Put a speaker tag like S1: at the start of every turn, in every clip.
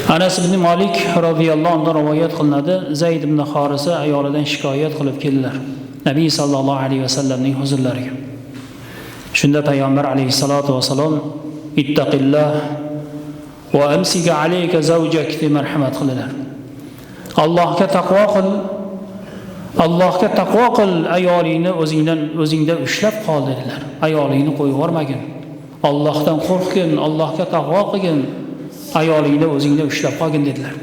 S1: Anas ibn Malik radhiyallohu anhu rivoyat qilinadi, Zayd ibn Xorisa ayolidan shikoyat qilib keldilar Nabiy sallallohu alayhi vasallamning huzurlariga. Shunda payg'ambar alayhissalatu vassalom ittaqilloh va amsik alayka zawjak deb marhamat qildilar. Allohga taqvo qil, Allohga taqvo qil, ayolingni o'zingdan o'zingda ushlab qol dedilar. Ayolingni qo'yib yubormagin. Allohdan qo'rqgin, Allohga taqvo qilgin, ayolingni o'zingda ushlab qolgin dedilar.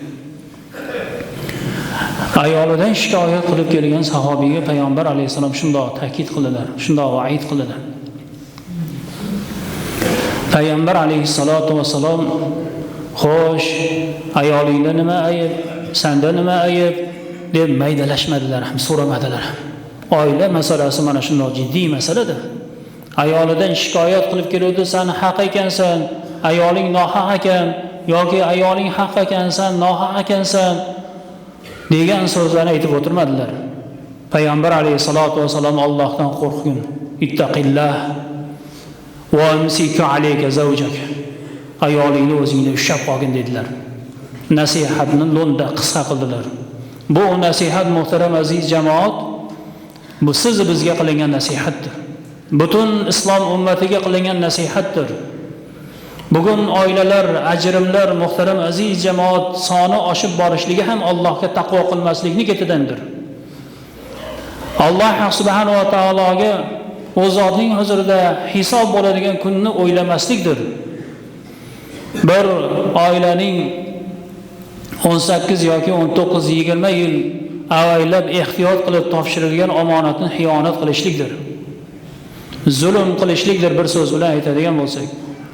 S1: Ayolidan shikoyat qilib kelgan sahobiyga payg'ambar alayhissalom shundoq ta'kid qildilar, shundoq va'id qildilar. Payg'ambar alayhissalotu vassalom xo'sh, ayolingda nima ayb, senda nima ayb deb maydalashmadilar ham, so'ramadilar ham. Oila masalasi mana shundoq jiddiy masaladir. Ayolidan shikoyat qilib keluvdi, sen haq ekansan, ayoling nohaq ekan yoki ayoling haq ekan, sen nohaq ekansan degan so'zlarni aytib o'tirmadilar. Payg'ambar alayhissalotu vassalom Allohdan qo'rqgin, ittaqillah va amsik alayka zawjak. Ayolingni o'zingda ushlab qolgin dedilar. Nasihatni lo'nda qisqa qildilar. Bu nasihat muhtaram aziz jamoat, bu siz bizga qilingan nasihatdir. Butun islom ummatiga qilingan nasihatdir. Bugun oilalar, ajrimlar muhtaram aziz jamoat soni oshib borishligi ham Allohga taqvo qilmaslikni ketidandir. Alloh subhanahu va taologa u zotning huzurida hisob bo'ladigan kunni o'ylamaslikdir. Bir oilaning 18 yoki 19, 20 yil avaylab ehtiyot qilib topshirilgan omonatni xiyonat qilishlikdir. Zulm qilishlikdir bir so'z bilan aytadigan bo'lsak.